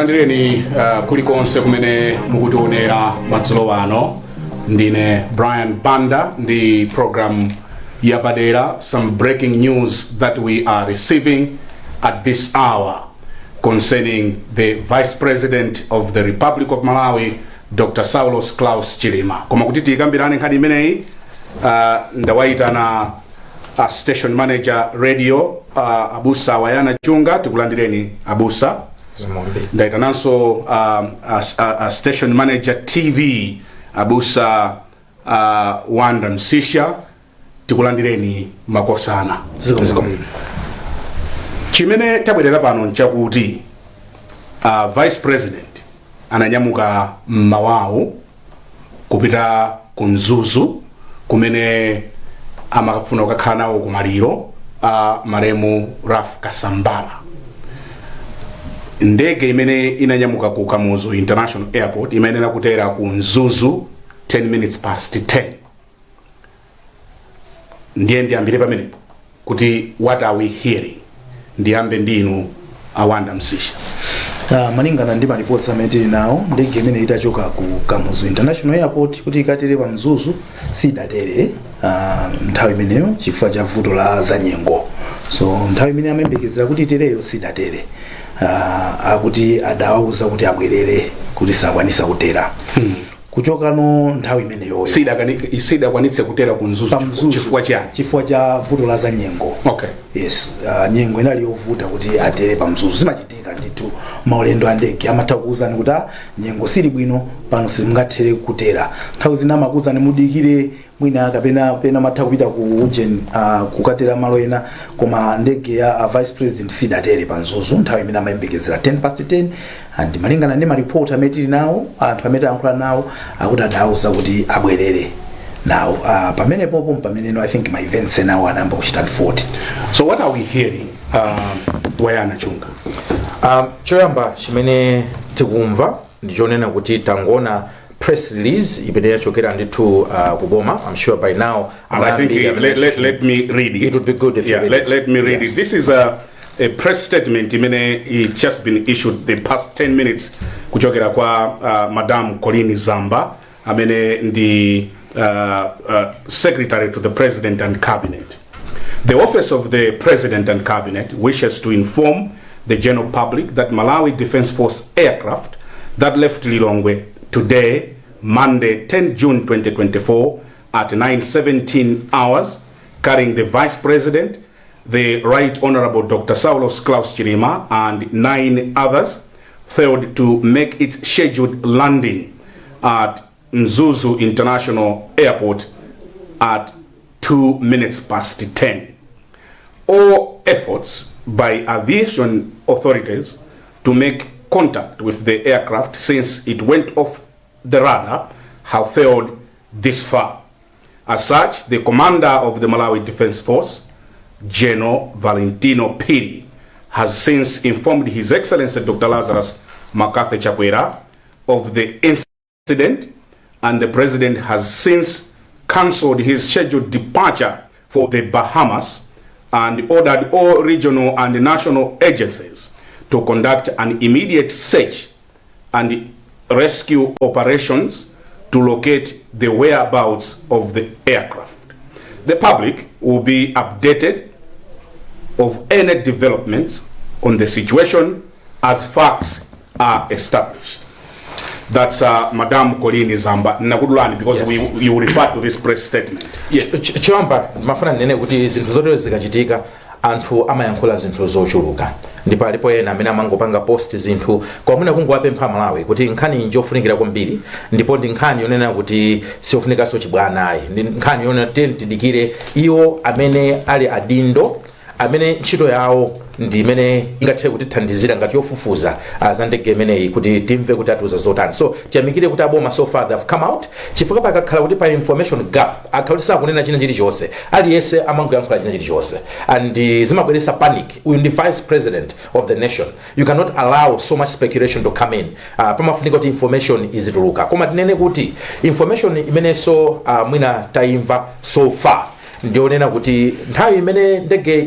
Tikulandireni kulikonse kumene mukutionera madzulo ano. Ndine Brian Banda ndi program yapadera. Some breaking news that we are receiving at this hour concerning the Vice President of the Republic of Malawi, Dr Saulos Klaus Chilima. Koma kuti tiyikambirane nkhani imeneyi, ndawayitana station manager radio, Abusa Wayana Chunga. Tikulandireni, abusa. Ndaitananso station manager TV, Abusa Wanda Msisha. Tikulandireni, makosana. Chimene tabwerera pano nchakuti Vice President ananyamuka mmawawu kupita ku Mzuzu kumene amakafuna kukakhala nawo kumaliro a malemu Ralph Kasambara. Ndege imene inanyamuka ku Kamuzu International Airport imayenera kutera ku Mzuzu 10 minutes past 10. Ndiye ndiyambire pamenepo kuti what are we hearing? Ndiyambe ndinu, Awanda Msisha. Malingana ndi malipoti amene tili nawo, ndege imene itachoka ku Kamuzu International Airport kuti ikatere pa Mzuzu sidatere nthawi imeneyo chifukwa cha vuto la zanyengo. So nthawi imene amayembekezera kuti itereyo sidatere. Akuti adawauza kuti abwerere, kuti sakwanisa kutera. Kuchokano nthawi imeneyoyo Sidakwanitse kutera ku Mzuzu? Pa Mzuzu. Chifukwa chani? Chifukwa cha vuto la zanyengo. Yes, nyengo inali yovuta kuti atere pa Mzuzu. Zimachitika ndithu, maulendo a ndege amatha kuwuzani kuti, "Ah, nyengo sili bwino pano, simungathere kutera." Nthawi zina amakuwuzani mudikire mwina, kapena pena matha kupita ku ujen, kukatera malo ena. Koma ndege ya Vice President sidatere pa Mzuzu nthawi imene amayembekezera, 10 past 10. And malingana ndi maripoti amene tili nawo, anthu amene tayankhula nawo akuti adawuza kuti abwerere nawo. Pamenepopo pameneno I think ma events enawo anayamba kuchita unfold. So what are we hearing, Wayana Chunga? Choyamba chimene tikumva ndichonena kuti tangoona press release imene yachokera ndithu kuboma. I'm sure by now And I think let me read it. It would be good if you read let, it. Let me read Yes. it. This is a press statement imene it just been issued the past 10 minutes kuchokera kwa Madam Colleen Zamba, amene ndi Secretary to the President and Cabinet. "The Office of the President and Cabinet wishes to inform the general public that Malawi Defense Force aircraft that left Lilongwe today, Monday, 10 June 2024 at 9:17 hours, carrying the Vice President, the Right Honorable Dr. Saulos Klaus Chilima, and nine others, failed to make its scheduled landing at Mzuzu International Airport at 2 minutes past 10. All efforts by aviation authorities to make contact with the aircraft since it went off the radar have failed this far. As such, the commander of the Malawi Defense Force, General Valentino Phiri, has since informed His Excellency Dr. Lazarus McCarthy Chakwera of the incident, and the President has since cancelled his scheduled departure for the Bahamas and ordered all regional and national agencies to conduct an immediate search and rescue operations to locate the whereabouts of the aircraft. The public will be updated of any developments on the situation as facts are established." That's Madam Colleen Zamba. Nakudulani because you refer to this press statement. Yes. Choyamba ndimafuna ndinene kuti zinthu zotere zikachitika, anthu amayankhula zinthu zochuluka, ndipo alipo ena amene amangopanga post zinthu. Kwamuna kungowapempha Malawi kuti nkhani iyi njofunikira kwambiri, ndipo ndi nkhani yonena kuti siyofunikanso chibwana ayi. Ndi nkhani yonena tiyeni tidikire iwo amene ali adindo, amene ntchito yawo ndi imene ingathe kutithandizira ngati yofufuza za ndege imeneyi, kuti timve kuti atiuza zotani. So tiyamikire kuti aboma so far they have come out, chifukwa pakakhala kuti pa information gap, akhala kuti sakunena china chilichonse, aliyense amangoyankhula china chilichonse and zimabweretsa panic. Uyu ndi Vice President of the nation. You cannot allow so much speculation to come in. Pamafunika kuti information izituluka. Koma tinene kuti information imenenso mwina tayimva so far Ndionena kuti nthawi imene ndege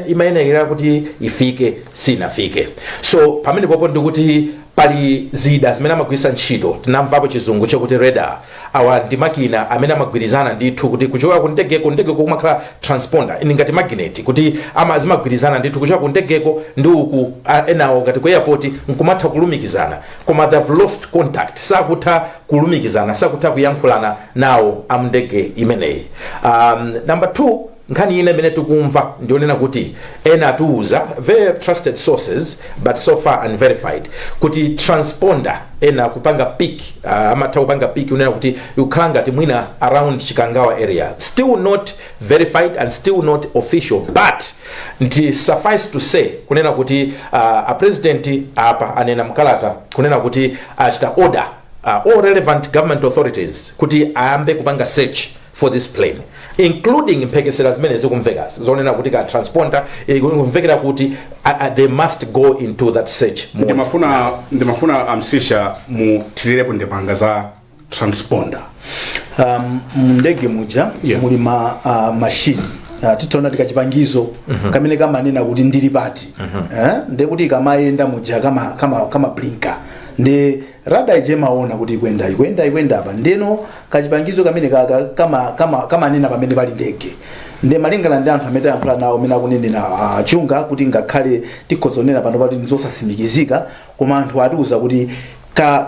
imayenera kuti ifike sinafike. So pamene popo ndikuti pali zida zimene amagwiritsa ntchito, tinamvapo Chizungu chakuti radar. Awa ndi makina amene amagwirizana ndithu kuti kuchoka ku ndegeko, ndegeko kumakhala transponder, ini ngati magnet, kuti ama zimagwirizana ndithu kuchoka ku ndegeko ndi uku enawo ngati ku airport nkumatha kulumikizana, koma they've lost contact, sakutha kulumikizana, sakutha kuyankhulana nawo amndege imeneyi. Number two, nkhani ina imene tikumva ndionena kuti ena atiuza, very trusted sources but so far unverified, kuti transponder ena kupanga pick, amatha kupanga pick unena kuti ikukhala ngati mwina around Chikangawa area. Still not verified and still not official, but ndi suffice to say kunena kuti a president apa anena mkalata kunena kuti achita order all relevant government authorities kuti ayambe kupanga search for this plane, including mphekesera zimene zikumvekazi zonena kuti ka transponder ikumvekera kuti they must go into that search mode. Ndimafuna amsisha muthirirepo ndemanga za transponder. Mndege muja muli ma machine, titaona tikachipangizo kamene kamanena kuti ndili pati, eh? Ndekuti kamayenda muja kama blinka, ndi radar ije imaona kuti ikwenda, ikwenda, ikwenda apa. Ndeno kachipangizo kamene kaka kamanena pamene pali ndege. Ndi malingana ndi anthu amene tayankhula nawo, amene akunenera chunga kuti ngakhale tikhozonena pano pati nzosasimikizika, koma anthu atiuza kuti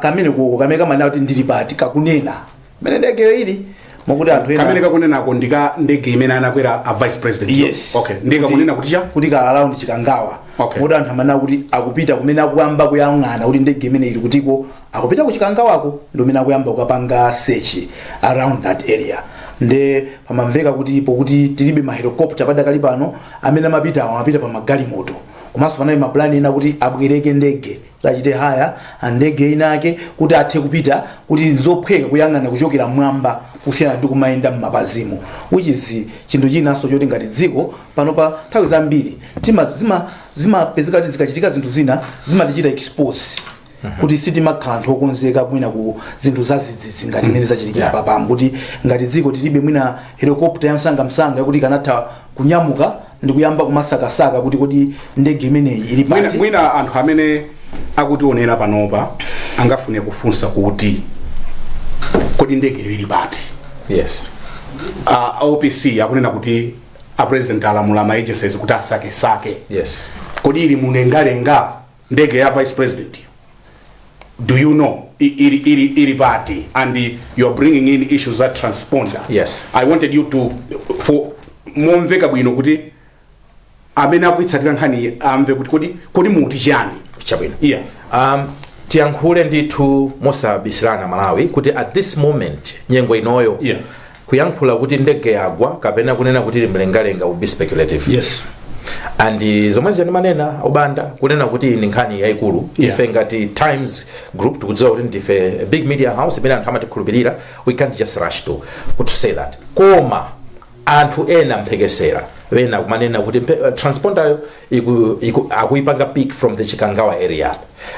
kamene koko kamene kamanena kuti ndili pati kakunena mene ndegeyo ili, mokuti anthu ena Kamene kakunenako ndika ndege imene anakwera a vice president? Yes. Okay, ndiye kakunena kuti cha kuti ka around Chikangawa. Moti anthu amanena kuti akupita kumene akuyamba kuyang'ana kuti ndege imene ili kutiko, akupita ku Chikangawako, ndi umene akuyamba kukapanga search around that area. Nde pamamveka kuti pokuti tilibe ma helicopter padakali pano, amene amapita awo amapita pa magalimoto, komanso panali mapulani ena kuti abwereke ndege, tachite hire ndege inake kuti athe kupita, kuti nzophweka kuyang'ana kuchokera mwamba kusiyana ndi kumayenda m'mapazimo, which is chinthu chinanso choti ngati dziko panopa nthawi zambiri zimapezeka kuti zikachitika zinthu zina zimatichita expose kuti sitimakhala anthu okonzeka mwina ku zinthu zadzidzidzi ngati imene zachitikira papamu, kuti ngati dziko tilibe mwina helicopter ya msangamsanga yakuti ikanatha kunyamuka ndi kuyamba kumasakasaka kuti kodi ndege imeneyi ili Mwina, pati. Mwina anthu amene akutionera panopa angafune kufunsa kuti kodi ndegeyo ili pati? OPC akunena kuti a president alamula ma agencies kuti asakesake. Kodi ili mulengalenga ndege ya vice president? Do you know ili pati? And you're bringing in issues za transponder. I wanted you to for momveka bwino kuti amene akuitsatira nkhani amve kuti kodi muti chani? Chabwino. Yeah. Tiyankhule ndithu mosabisirana, Malawi, kuti at this moment, nyengo inoyo, kuyankhula kuti ndege yagwa kapena kunena kuti ili mlengalenga will be speculative. And zomwe zija ndimanena obanda kunena kuti ndi nkhani yayikulu. Ife ngati Times Group tikudziwa kuti ndife a big media house imene anthu amatikhulupirira. We can't just rush to say that, koma anthu ena mphekesera ena kumanena kuti transponderyo akuipanga pick from the Chikangawa area.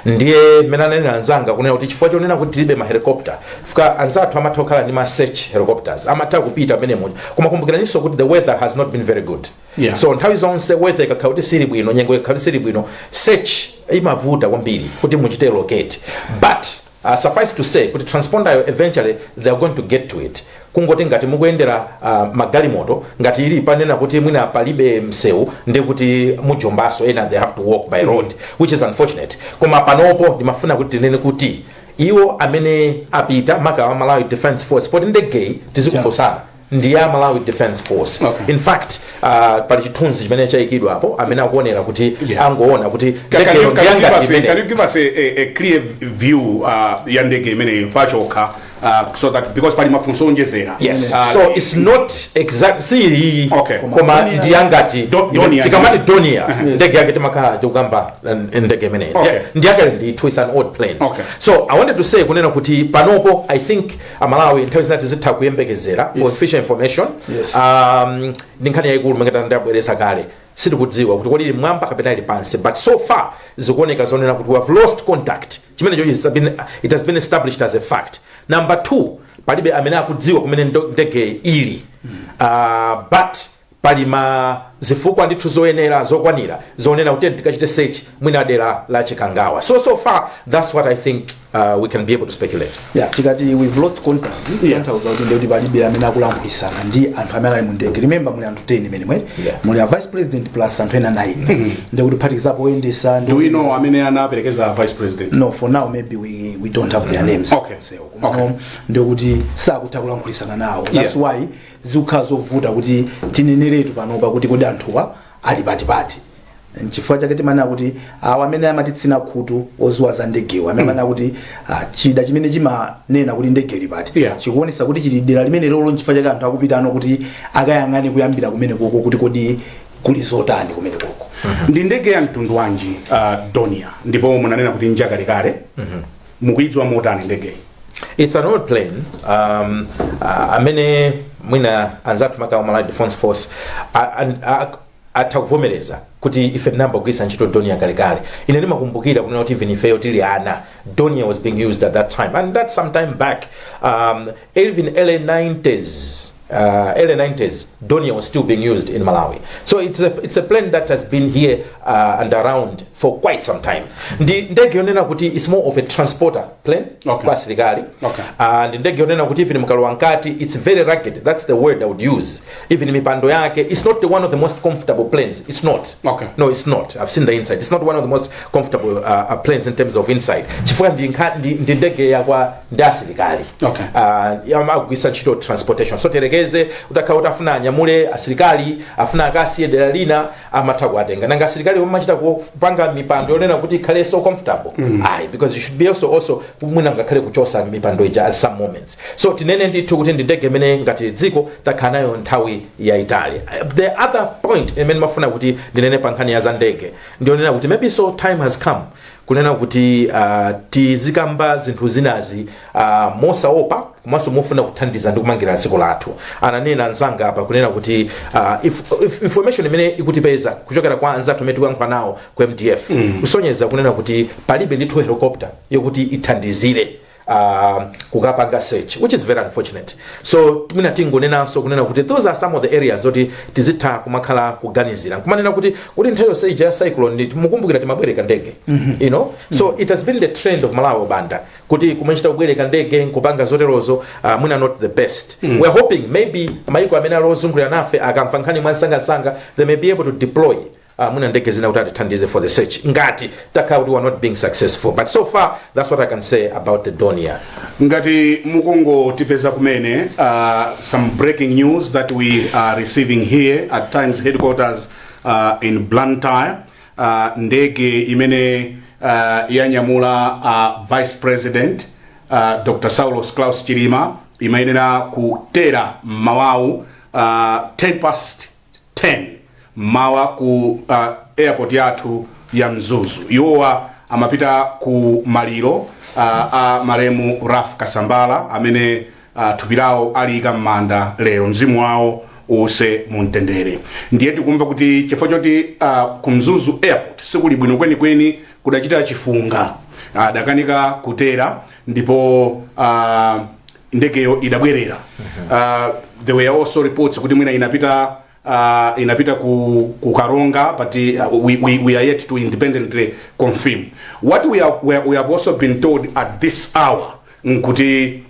Ndiye mmene ananena anzanga kunena kuti chifukwa chonena kuti tilibe ma helicopter, fika anzathu amatha kukhala ndi ma search helicopters, amatha kupita pamene muja. Koma kumbukiraninso kuti the weather has not been very good. So nthawi zonse weather ikakhala kuti sili bwino, nyengo ikakhala kuti sili bwino, search imavuta kwambiri kuti muchite locate. But suffice to say kuti transponderyo eventually they are going to get to it. Kungoti ngati mukuyendera magalimoto, ngati ili panena kuti mwina palibe msewu, ndi kuti mujombaso, ena they have to walk by road, which is unfortunate. Koma panopo ndimafuna kuti tinene kuti iwo amene apita maka wa Malawi Defense Force, poti ndegeyi tizikumbusana ndi ya Malawi Defense Force. In fact, pali chithunzi chimene chayikidwapo amene akuonera kuti angoona kuti ndegeyo ndiyangati Can imene. you give us a clear view ya ndege imeneyo pachokha, so that, because pali mafunso onjezera? Yes. So it's not exact, si iyi, koma ndiyangati Dornier. Tikamati Dornier, ndege yake timakhala tikukamba ndege imeneyi. Ndiyakale ndithu, it's an old plane. So I wanted to say kunena kuti panopo I think Amalawi nthawi zina tizitha kuyembekezera for official information. Ndi nkhani yayikulu mengeta ndabweresa kale, sitikudziwa kuti kodi ili mwamba kapena ili pansi, but so far zikuoneka zonena kuti we have lost contact. Chimenecho it has been established as a fact. Number two, palibe amene akudziwa kumene ndege ili. But pali ma zifukwa ndithu zoyenera, zokwanira, zonena kuti tikachite search mwina dera la Chikangawa. So far that's what I think we can be able to speculate. Yeah, tikati we've lost contact, tanthauza kuti ndikuti palibe amene akulankhulitsana ndi anthu amene ali mu ndege. Remember, muli anthu 10 imene mwe muli a vice president plus anthu ena 9, ndikuti phatikizapo oyendesa. Do we know amene anaperekeza vice president? No, for now maybe we don't have their names. So, komano ndikuti sakutha kulankhulitsana nawo. That's why zikukhala zovuta kuti tineneretu panopa kuti kodi anthuwa ali patipati. Nchifukwa chake timanena kuti awa amene amatitsina khutu, oziwa za ndegewo, amene amanena kuti chida chimene chimanena kuti ndege ili pati chikuonesa kuti chili dera limene lolo. Nchifukwa chake anthu akupita ano kuti akayang'ane kuyambira kumene koko kuti kodi kuli zotani kumene koko. Ndi ndege ya mtundu wanji, Dornier, ndipo munanena kuti njakalekale? Mukuidziwa motani ndegeyi? It's an old plane amene mwina anzathu maka Malawi Defense Force atha kuvomereza kuti ife tinayamba kugwiritsa ntchito Dornier kalekale. Ine ndimakumbukira kunena kuti even ifeyo tili ana, Dornier was being used at that time, and that's some time back, even early 90s. Early 90s, Dornier was still being used in Malawi. So it's a plane that has been here and around for quite some time. Ndi ndege yonena kuti it's more of a transporter plane kwa asilikali. And ndege yonena kuti even mukalowa mkati, it's very rugged. That's the word I would use. Even mipando yake, it's not the one of the most comfortable planes. It's not. No, it's not. I've seen the inside. It's not one of the most comfortable planes in terms of inside, chifukwa ndi ndege yakwa ndi asilikali. Amagwisa ntchito transportation. So terekeze utakhala utafuna anyamule asilikali, afuna akasiye dera lina, amatha kuwatenga. Nanga asilikali omachita kupanga mipando yonena kuti ikhale so comfortable? Ayi, because you should be also mwina ngakhale kuchosa mipando ija at some moments. So tinene ndithu kuti ndi ndege imene ngati dziko takhala nayo nthawi yayitali. The other point imene mafuna kuti ndinene pa nkhani ya za ndege, ndionena kuti maybe so time has come kunena kuti tizikamba zinthu zinazi mosaopa komanso mofuna kuthandiza ndi kumangira dziko lathu. Ananena anzanga apa kunena kuti if information imene ikutipeza kuchokera kwa anzathu amene tikuyankhula nawo ku MDF kusonyeza kunena kuti palibe ndithu helicopter yokuti ithandizire kukapanga search, which is very unfortunate. So mwina tingonenanso kunena kuti those are some of the areas zoti tizitha kumakhala kuganizira, nkumanena kuti nthawi yonse ija ya cyclone, mukumbukira timabwereka ndege. So it has been the trend of Malawi banda kuti kumachita kubwereka ndege nkupanga zoterozo, mwina not the best. We're hoping maybe maiko amene ali ozungulira nafe akamva nkhani mwansangasanga, they may be able to deploy mwina ndege zina kuti atithandize for the search ngati takhala kuti we are not being successful. But so far that's what I can say about the Dornier. Ngati mukungotipeza kumene, some breaking news that we are receiving here at Times headquarters in Blantyre: ndege imene yanyamula vice president Dr Saulos Klaus Chilima imayenera kutera mmawawu, 10 past 10 mmawa, ku airport yathu ya Mzuzu. Iwowa amapita ku maliro a malemu Ralph Kasambara amene thupi lawo aliyika m'manda lero. Mzimu wawo uwuse mumtendere. Ndiye tikumva kuti chifukwa choti ku Mzuzu airport sikuli bwino kwenikweni, kudachita chifunga, adakanika kutera ndipo ndegeyo idabwerera. There were also reports kuti mwina inapita ku Karonga, but we are yet to independently confirm. What we have also been told at this hour nkuti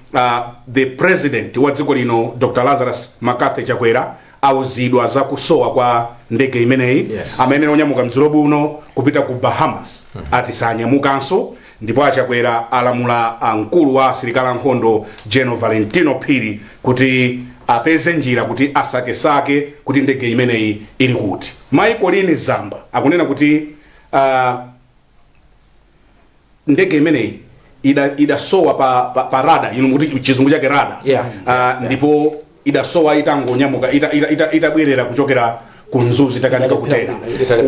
the president wa dziko lino, Dr Lazarus McCarthy Chakwera, auzidwa za kusowa kwa ndege imeneyi. Amene onyamuka mdzulo buno kupita ku Bahamas ati sanyamukanso, ndipo aChakwera alamula mkulu wa asilikali ankhondo, General Valentino Phiri, kuti apeze njira kuti asakesake kuti ndege imeneyi ili kuti. Michael Zamba akunena kuti ndege imeneyi idasowa pa radar, inu mukuti chizungu chake radar. Ndipo idasowa itangonyamuka, itabwerera kuchokera ku Mzuzu, itakanika kutera.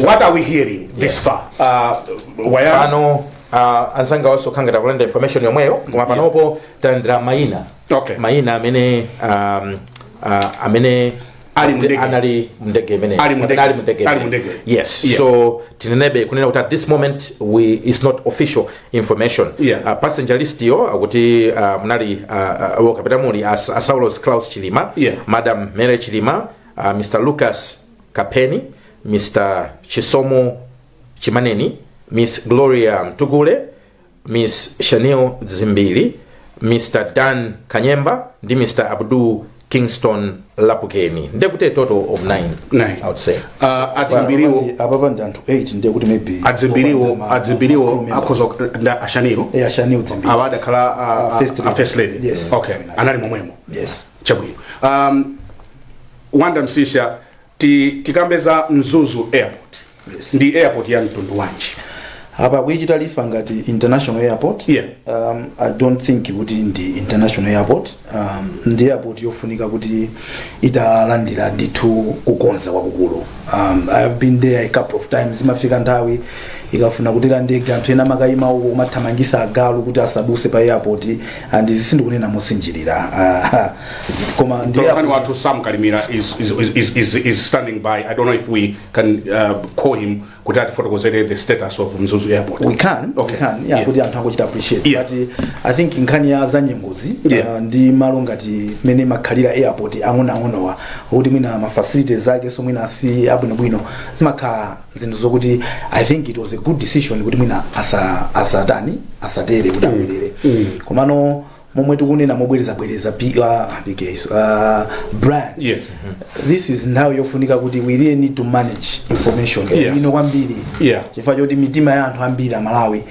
What are we hearing this far, waya? Pano anzanga onse okhanga takulanda information yomweyo, koma panopo talandira mayina, mayina amene Ali mu ndege. Anali mndege imene. Ali mu ndege. Ali mu ndege Ali mu imene. ndege. Yes. So tinenebe kunena kuti at this moment we is not official information. Passenger list yo akuti munali kapena muli Saulos Klaus Chilima, Madam Mary Chilima, Mr Lucas Kapeni, Mr Chisomo Chimaneni, Miss Gloria Mtukule, Miss Chanel Zimbili, Mr Dan Kanyemba ndi Mr Abdul Kingston Lapukeni. Ndekuti a total of 9. Nine. I would say. Adzimbiriwo. Apapa ndi anthu 8, ndiye kuti maybe Adzimbiriwo. ma- Adzimbiriwo. ma crew members. Akhoza nda ashaniro. Eh, Ashanil Dzimbiri. Awa adakhala First a first lady. Yes. Okay, anali momwemo. Yes. Chabwino. Wanda Msisha, tikambeza Mzuzu Airport. Yes. Ndi airport ya mtundu wanji? Apa kuichita refer ngati international airport. I don't think kuti ndi international airport. Ndi airport yofunika kuti italandira ndithu kukonza kwakukulu. I have been there a couple of times. Imafika nthawi ikafuna kutera ndege, anthu ena amakayima uko kumathamangisa agalu kuti asaduse pa airport, and izi sindikunena mosinjirira, koma ndi Mtolankhani airport- wathu Sam Kalimira is standing by. I don't know if we can call him kuti atifotokozere the status of Mzuzu Airport. We can. We can, yeah, kuti anthu angochita appreciate. But I think nkhani ya zanyengozi ndi malo ngati mene makhalira airport ang'onoang'onowa, kuti mwina ma facilities ake so mwina si abwinobwino, zimakhala zinthu zokuti I think it was a good decision kuti mwina asatani, asatere, kuti abwerere. Komano momwe tikunena mobwerezabwereza, PK, Brian, this is nthawi yofunika kuti we really need to manage information bwino kwambiri, chifukwa choti mitima ya anthu ambiri Amalawi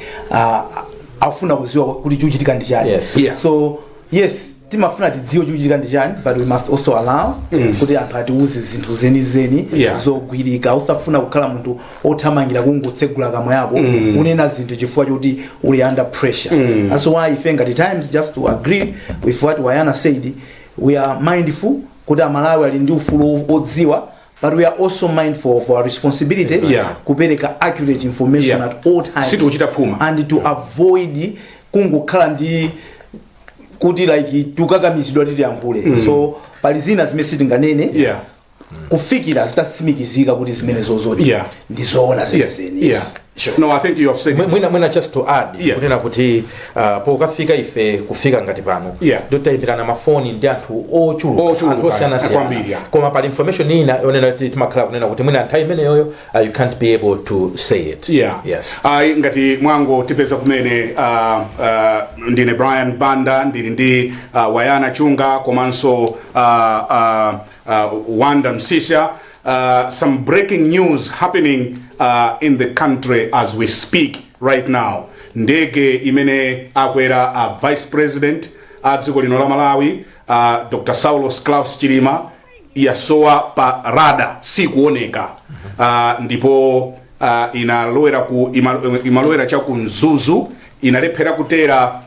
afuna kuziwa kuti chikuchitika ndi chani. So yes, timafuna tidziwe chikuchitika ndi chani, but we must also allow kuti anthu atiuze zinthu zenizeni zogwirika. Usafuna kukhala munthu othamangira kungotsegula kamwa yako unena zinthu chifukwa chokuti uli under pressure. That's why ife ngati Times, just to agree with what Wayana said, we are mindful kuti Amalawi ali ndi ufulu odziwa, but we are also mindful of our responsibility kupereka accurate information at all times Sitikuchita phuma. and to avoid kungokhala ndi kuti like tikukakamizidwa kuti tiyankhule. So pali zina zimene sitinganene kufikira zitatsimikizika kuti zimene zozoti ndi zoona zenizeni. Yes. Sure. No, I think you have said it. Mwina just to add kunena kuti pokafika ife kufika ngati pano, ndiotayimbirana mafoni ndi anthu ochuluka, Ochuluka, anthu osiyanasiyana, kwambiri, yeah. koma pali information ina yonena kuti timakhala kunena kuti mwina nthawi imeneyoyo you can't be able to say it. Yes. Ayi, ngati mwango tipeza kumene, ndine Brian Banda, ndili ndi Wayana Chunga komanso Wanda Msisha. Some breaking news happening in the country as we speak right now. Ndege imene akwera a vice president a dziko lino la Malawi, Dr Saulos Klaus Chilima, yasowa pa radar, sikuoneka. Ndipo inalowera ku imalowera cha ku Mzuzu, inalephera kutera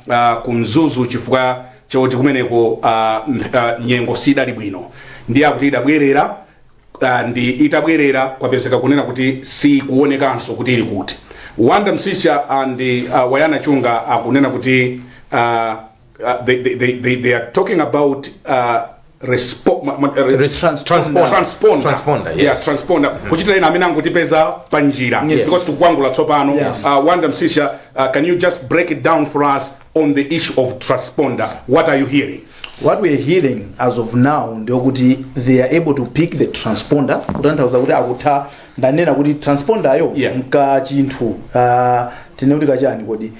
ku Mzuzu chifukwa chakuti kumeneko nyengo sidali bwino. Ndiye akuti idabwerera, ndi itabwerera kwapezeka kunena kuti sikuonekanso kuti ili kuti. Wanda Msisha and Wayana Chunga akunena kuti they are talking about Transponder. Transponder. Transponder, yes. Yeah, transponder. Kuchitira ina amene angotipeza pa njira, because tikukwangula tsopano. Wanda Msisha, can you just break it down for us on the issue of transponder? What are you hearing? What we're hearing as of now ndiokuti they are able to pick the transponder, kutanthauza kuti akutha, ndanena kuti transponder yo nkachinthu, tine kuti kachani kodi,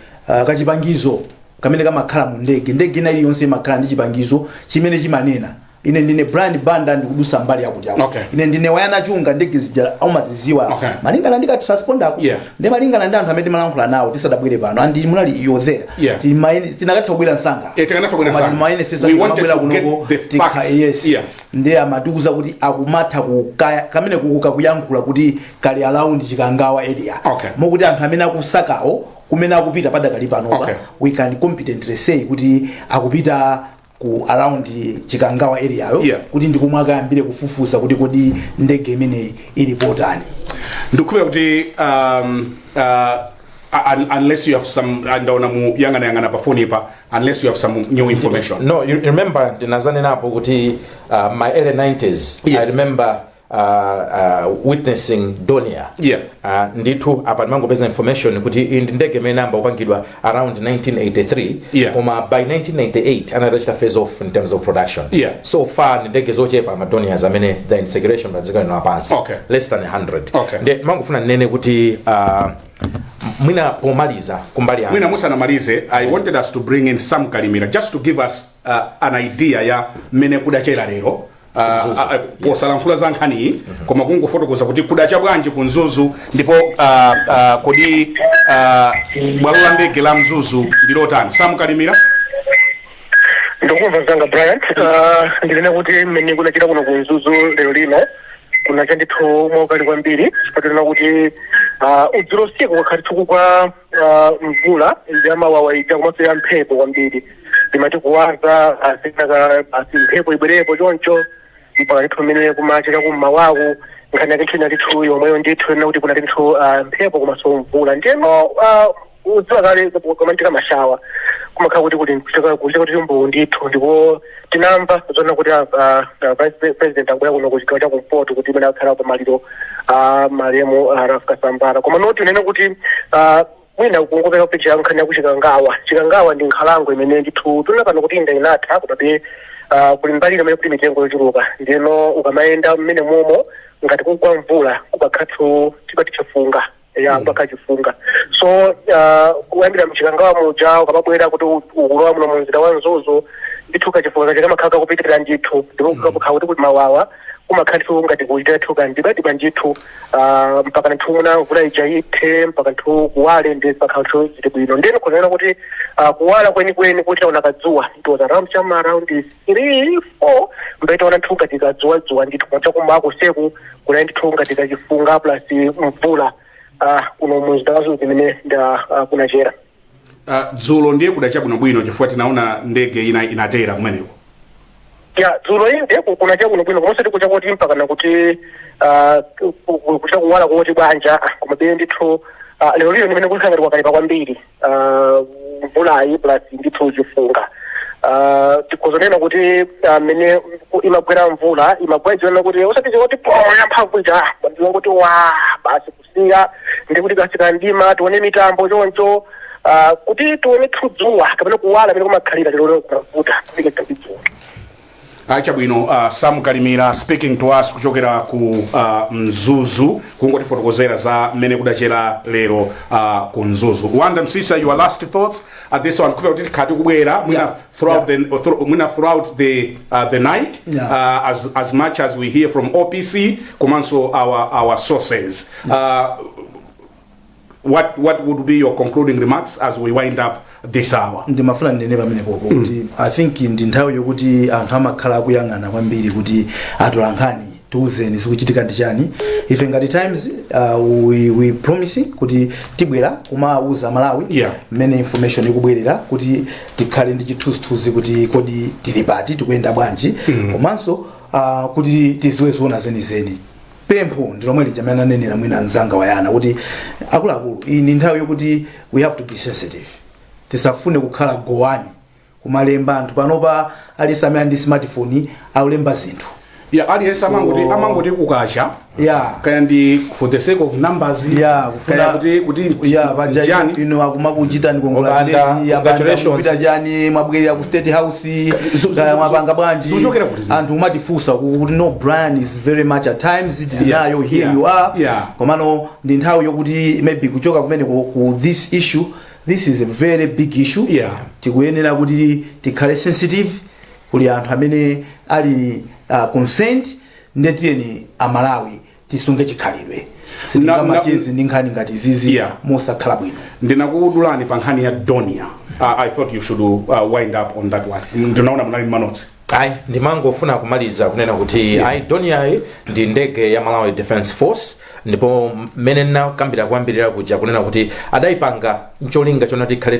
kachipangizo kamene kamakhala mu ndege. Ndege ina iliyonse imakhala ndi chipangizo chimene chimanena, "Ine ndine Brian Banda, ndikudusa mbali yakuti yako." "Ine ndine Wayana Chunga." Ndege zija umaziziwa malingana ndi ka transponder ako. Ndi malingana ndi anthu amene timalankhula nawo tisadabwere pano, and munali, you're there. Tinakatha kubwera msanga. Eh, tikanatha kubwera Koma msanga. timayenesesa We wanted timabwera to get kunoko the facts. Yes. Ndiye amatiuza kuti akumatha kamene kukuka kuyankhula kuti kali around Chikangawa area, mokuti anthu amene akusakawo kumene akupita padakali panopa, we can competently say kuti akupita ku around Chikangawa area yo, kuti ndikomwe akayambire kufufuza kuti kodi ndege imeneyi ili potani. Ndikukhulupirira kuti Unless you have some, ndaona muyang'anayang'ana pa phone pa, unless you have some new information. No, you remember ndinazanenapo kuti my early 90s, I remember witnessing Dornier. Ndithu apa ndimangopeza information kuti iyi ndi ndege imene inayamba kupangidwa around 1983, koma by 1998 anatachita phase off in terms of production. So far ndi ndege zochepa, ma Dorniers amene they're in circulation pa dziko lino lapansi, less than 100. Nde mangofuna ndinene kuti mwina pomaliza kumbali yanga, Mwina musanamalize, I wanted us to bring in Sam Kalimira just to give us an idea ya mmene kudachera lero Mzuzu. Posalankhula za nkhaniyi, koma kungofotokoza kuti kudacha bwanji ku Mzuzu, ndipo kodi bwalo la ndege la Mzuzu ndilotani? Sam Kalimira. Ndikumva mzanga Brian. Ndinene kuti mmene kunachita kuno ku Mzuzu lero lino, kunacha ndithu mwaukali kwambiri, chifukwa kuti udzulo usiku kwakhala ndithu kugwa mvula ya mawawa ija komanso ya mphepo kwambiri. Limati kuwaza asinaka basi mphepo ibwerepo choncho mpaka ndithu mmene kumacha kummawaku. Nkhani yake ndithu ndithu yomweyo ndithu ina kuti kuna ndithu mphepo komanso mvula. Ndiyeno udziwa kale kumachitika mashawa, kumakhala kuti kuchita kuti mbuwu ndithu. Ndipo tinamva zona kuti vice president akubwera kuno ku chigawo cha kumpoto kuti imene akhala pamaliro a malemu Ralph Kasambara. Koma noti unene kuti mwina kungopeka picha ya nkhani ya kuchikangawa. Chikangawa ndi nkhalango imene ndithu tuna pano kuti inda inatha, komabe kuli mbali imene kuti mitengo yochuluka. Ndiyeno ukamayenda mmene momo, ngati kugwa mvula, kukakhathu chipati chifunga ya mpaka chifunga. So kuyambira mchikangawa muja ukamabwera kuti ukulowa muno mu mzinda wa Mzuzu, ndithu kachifunga kaja kamakhala kakupitirira ndithu. Ndipo kukakhala kuti mawawa, kumakhala ndithu ngati kuchita thuka ndibadiba ndithu mpaka ndithu muna mvula ija ithe, mpaka ndithu kuwale, ndi mpaka ndithu zili bwino. Ndiyeno kunena kuti kuwala kwenikweni kuti taona kadzuwa, it was around chama around 3 4 mbaitaona ndithu ngati kadzuwa dzuwa ndithu. Kumacha kumako usiku kunali ndithu ngati kachifunga plus mvula kuno mumzinda wa Mzuzu imene nda kunachera. Dzulo ndiye kudacha bwinobwino, chifukwa tinaona ndege ina inatera kumeneko. Ya, dzulo inde kunacha bwinobwino, komanso tikucha kuti mpaka nakuti kucha kuwala kuti bwanja. Koma bene ndithu lero lino ndimene kulikhala ngati kwakalipa kwambiri, mvulayi plus ndithu chifunga. Tikuzonena kuti mmene imagwera mvula, imagwera idziona kuti usati kuti po yamphamvu ija, ndingoti wa basi kusiya ndi kuti kasika ndima tione mitambo choncho, kuti tione dzuwa kapena kuwala pamene kumakhalira. Lero kumavuta kufika dzuwa. Chabwino, Sam Kalimira speaking to us kuchokera ku Mzuzu, kungotifotokozera za mmene kudachera lero ku Mzuzu. Wanda Msisa, your last thoughts at this one, kupera kuti tikhati kubwera mwina throughout mwina throughout the night, as much as we hear from OPC komanso our sources, what would be your concluding remarks as we wind up this hour? Ndimafuna ndinene pamenepopo kuti I think ndi nthawi yokuti anthu amakhala akuyang'ana kwambiri kuti atolankhani tiuzeni zikuchitika ndi chani. Ife ngati Times, we promising kuti tibwera kumawuza Malawi mmene information ikubwerera, kuti tikhale ndi chithunzithunzi kuti kodi tili pati, tikuyenda bwanji, komanso kuti tiziwe zoona zenizeni. Pempho ndi lomwe lija amene ananenera mwina mzanga wayana kuti akuluakulu, iyi ndi nthawi yokuti we have to be sensitive. Tisafune kukhala gowani kumalemba. Anthu panopa aliyense amene ali ndi smartphone akulemba zinthu. Yeah, aliyense amangoti amangoti kukacha, kaya ndi for the sake of numbers, kufuna kaya kuti panja chani. Ino akumakuchitani Obanda, congratulations. kupita chani, mwabwerera ku State House, kaya mwapanga bwanji. Zuchokera kuti zimene? Anthu kumatifunsa kuti no, Brian is very much at Times tili nayo here, you are. Komano ndi nthawi yokuti maybe kuchoka kumene ku this issue, this is a very big issue. Tikuyenera kuti tikhale sensitive. Kuli anthu amene ali concerned. Ndetiyeni Amalawi tisunge chikhalidwe, sitingamachezi ndi nkhani ngati izizi mosakhala bwino. Ndinakudulani pa nkhani ya Dornier. I thought you should wind up on that one. Ndinaona munali ma notes. Ayi, ndimangofuna kumaliza kunena kuti ayi, Dornier ndi ndege ya Malawi Defense Force, ndipo mmene ndinakambira kuyambirira kuja kunena kuti adayipanga ncholinga chonati ikhale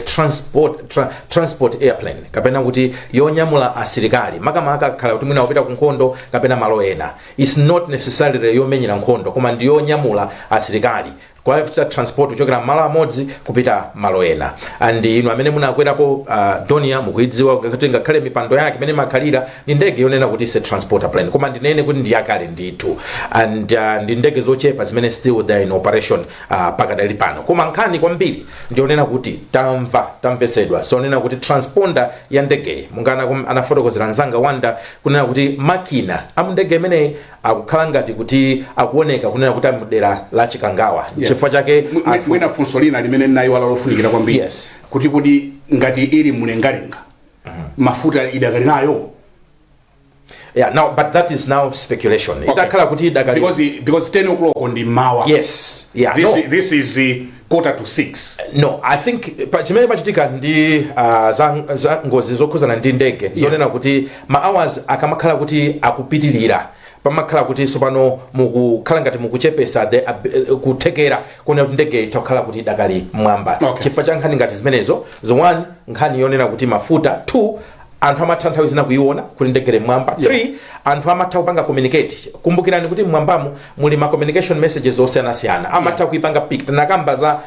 transport airplane, kapena kuti yonyamula asilikali, makamaka akhala kuti mwina wapita ku nkhondo kapena malo ena. It's not necessarily yomenyera nkhondo, koma ndi yonyamula asilikali. Kuchita transport kuchokera malo amodzi kupita malo ena. And inu amene munakwerapo Dornier mukuidziwa kuti ngakhale mipando yake imene imakhalira ndi ndege yonena kuti is a transporter plane, koma ndinene kuti ndi yakale ndithu and ndi ndege zochepa zimene still they are in operation pakadali pano. Koma nkhani kwambiri ndionena kuti tamva, tamvesedwa zonena kuti transponder ya ndegeyi, monga anafotokozera mzanga Wanda kunena kuti makina amundege imeneyi akukhala ngati kuti akuoneka kunena kuti amudera la Chikangawa. Chifukwa chake Mwina funso lina limene ndinayiwala lofunikira kwambiri, kuti kuti ngati ili mlengalenga, mafuta idakali nayo? Yeah, now, but that is now speculation. Idakhala kuti idakali Because 10 o'clock ndi mawa. Yes, yeah. This, no. This is quarter to 6. No, I think chimene pachitika ndi za ngozi zokhuzana ndi ndege, zonena kuti ma hours akamakhala kuti akupitilira, pamakhala kuti sopano mukukhala ngati mukuchepesa the kuthekera kuona kuti ndege itakhala kuti idakali mwamba. Chifukwa cha nkhani ngati zimenezo zo, one, nkhani yonena kuti mafuta; two, anthu amatha nthawi zina kuiona kuti ndege mwamba; three, anthu amatha kupanga communicate. Kumbukirani kuti mwambamo muli ma communication messages osiyanasiyana, amatha kuipanga pick. Tinakamba za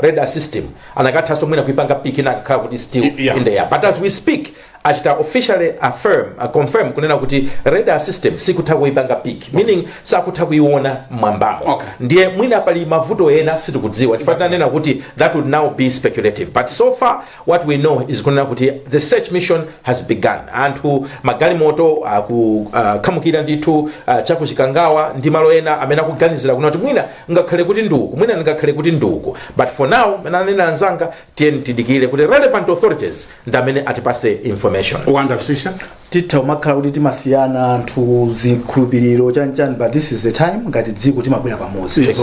radar system, anakathanso mwina kuipanga pick inakakhala kuti still in the air. But as we speak, achita officially affirm, confirm kunena kuti radar system sikutha kuipanga pick, meaning sakutha kuiona mwambamo. Ndiye mwina pali mavuto ena sitikudziwa, chifukwa tanena kuti that would now be speculative. But so far what we know is kunena kuti the search mission has begun. Anthu, magalimoto akukhamukira ndithu chakuchikangawa ndi malo ena amene akuganizira kunena kuti mwina ngakhale kuti nduku, mwina ngakhale kuti nduku. But for now, mene anena anzanga, tiyeni tidikire kuti relevant authorities ndi amene atipase information. Wanda Msisha. Titha kumakhala kuti timasiyana anthu zikhulupiriro, chanichani, but this is the time ngati dziko timabwera pamodzi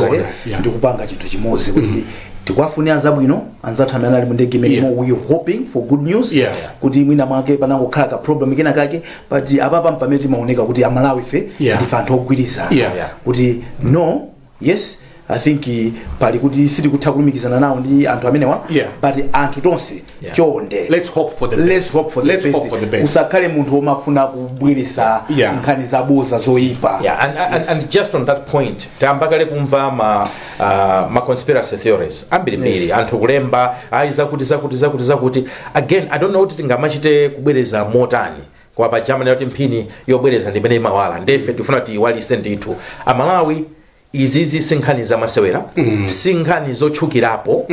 ndikupanga chinthu chimodzi kuti tikuwafunira zabwino anzathu amene ali mu ndege imenemo. We hoping for good news kuti mwina mwake panangokhala ka problem kena kake, but apapa mpamene timaoneka kuti Amalawi ife ndife anthu ogwirizana kuti no, yes, I think pali kuti sitikutha kulumikizana nawo ndi anthu amenewa, but anthu tonse, chonde, Let's hope for the best. Let's hope for the Let's best. hope for the best. Usakhale munthu womafuna kubweresa nkhani zaboza zoyipa. Yeah, and just on that point, tayamba kale kumva ma conspiracy theories ambirimbiri, anthu kulemba ayi zakuti zakuti zakuti zakuti. Again, I don't know kuti tingamachite kubwereza motani kwa pa Germany kuti mphini yobwereza ndimene imawala. Ndefe tifuna tiyiwalise ndithu Amalawi, izizi si nkhani zamasewera, si nkhani zotchukirapo.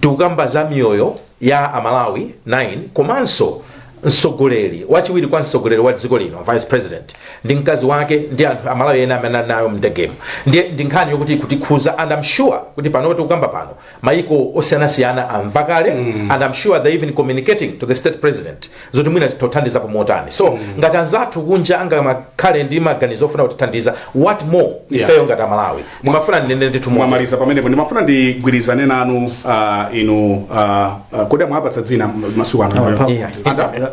Tikukamba za miyoyo ya Amalawi 9 komanso mtsogoleri wachiwiri kwa mtsogoleri wa dziko lino, vice president, ndi mkazi wake ndi anthu Amalawi ena amene ali nayo mndegemo. Ndiye ndi nkhani yokuti kutikhuza, and I'm sure kuti pano tikukamba pano maiko osiyanasiyana amva kale, and I'm sure they even communicating to the state president zoti mwina tithandizapo motani. So ngati anzathu kunja angamakhale ndi maganizo ofuna kutithandiza, what more ifeyo ngati Amalawi? Ndimafuna ndinene ndithu motero. Mwamaliza pamenepo. ndimafuna ndigwirizane nanu inu kodi amwapatsa dzina masiku ano?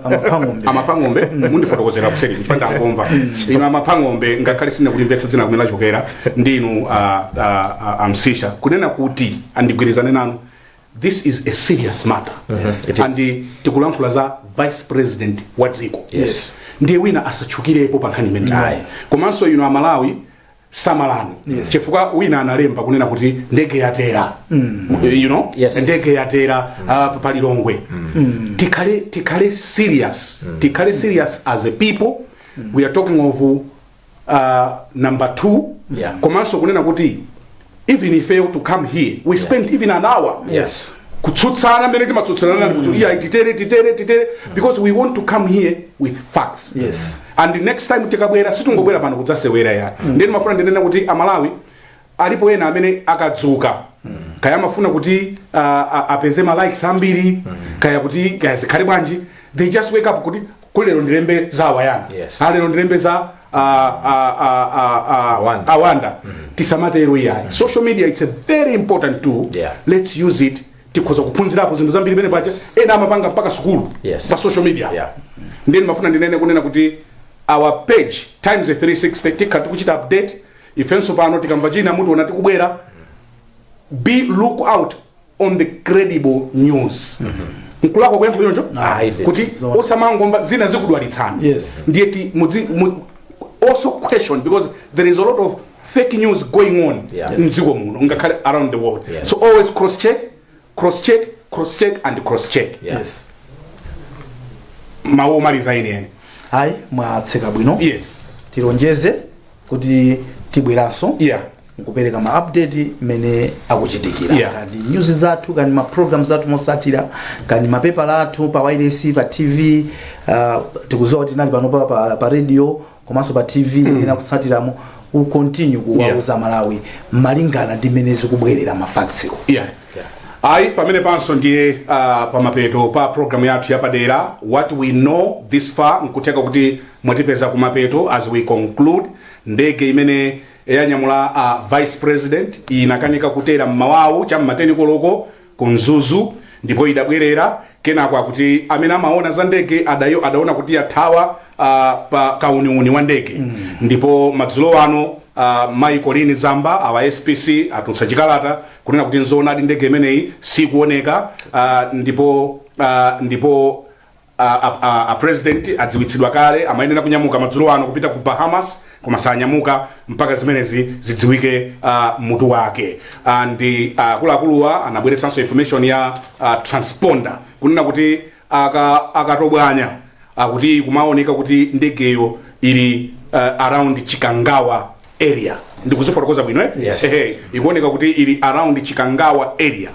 Amaphang'ombe. Amaphang'ombe. Mundifotokozera kuseri chifukwa ndangomva inu Amaphang'ombe, ngakhale sine kulimvetsa dzina kumene lachokera. Ndinu Amsisha kunena kuti andigwirizane nanu, this is a serious matter. It is. And tikulankhula za vice president wa dziko. Ndiye wina asatchukirepo pa nkhani imeneyi. Ayi. Komanso inu Amalawi, samalani, chifukwa wina analemba kunena kuti ndege yatera. Ndege yatera palilongwe. Tikhale serious, tikhale serious as a people. We are talking of number two. Komanso kunena kuti even if fail to come here, we spent even an hour kutsutsana mmene timatsutsana kuti iya, titere, titere, titere, because we want to come here with facts. And the next time tikabwera, sitingobwera pano kudzasewera ya. Ndiye ndimafuna ndinene kuti Amalawi alipo ena amene akadzuka, kaya amafuna kuti apeze ma likes ambiri, kaya kuti kaya zikhale bwanji, they just wake up kuti kulero ndilembe za Awayana, alero ndilembe za Awanda. Awanda. Tisamatero iyayi. Social media, it's a very important tool. Let's use it. Tikhoza kuphunzirapo zinthu zambiri pene paja. Ena amapanga mpaka sukulu pa social media. Ndiye ndimafuna ndinene kunena kuti our page, Times 360, tikha tikuchita update ifenso pano. Tikamva china, mutiona tikubwera. Be look out on the credible news. Nkulakwa kuyankha choncho? Ayi, kuti osamangomva zina zikudwalitsani. Ndiye ti mudzi also question, because there is a lot of fake news going on mdziko muno, ngakhale around the world. So always cross check, cross check, cross check and cross check. Mawu omaliza ine ene? Ayi, mwatseka bwino. Tilonjeze kuti tibweranso nkupereka ma update mmene akuchitikira, kandi news zathu, kandi ma programs athu mosatira, kandi mapepala athu pa wireless, pa TV. Tikuziwa kuti tinali pano pa radio komanso pa TV imene akutsatiramo. We continue kuwauza Malawi malingana ndi mmene zikubwerera ma facts. Yeah. Ayi, pamene panso ndiye pamapeto pa programu yathu yapadera, What We Know This Far. Nkutheka kuti mwatipeza kumapeto. As we conclude, ndege imene yanyamula vice president inakanika kutera mmawawu cham'ma 10 koloko ku Mzuzu ndipo idabwerera. Kenako akuti amene amaona za ndege adayo adaona kuti yathawa pa kauniuni wa ndege. Ndipo madzulo ano mayi Colleen Zamba awa SPC atulutsa chikalata kunena kuti nzoonadi, ndege imeneyi sikuoneka, ndipo a president adziwitsidwa kale. Amayenera kunyamuka madzulo ano kupita ku Bahamas, koma sanyamuka mpaka zimenezi zidziwike mutu wake. And akuluakuluwa anabweretsanso information ya transponder, kunena kuti akatobwanya akuti kumaoneka kuti ndegeyo ili around Chikangawa area. Ndikuzifotokoza bwino, eh? Yes. Ehe, ikuoneka kuti ili around Chikangawa area,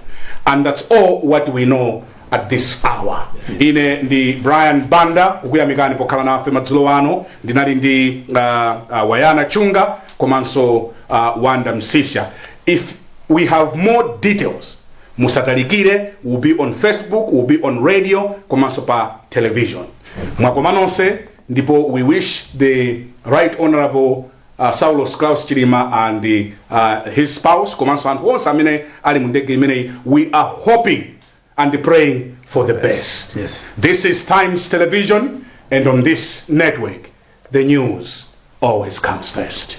and that's all what we know at this hour. Ine ndi Brian Banda, kukuyamikani pokhala nafe madzulo ano. Ndinali ndi Wayana Chunga komanso Wanda Msisha. If we have more details, musatalikire, will be on Facebook, will be on radio komanso pa television. Mwakoma nonse, ndipo we wish the Right Honorable Saulos Klaus Chilima and his spouse komanso anthu onse amene ali mu ndege imeneyi, we are hoping and praying for the best. This is Times Television, and on this network the news always comes first.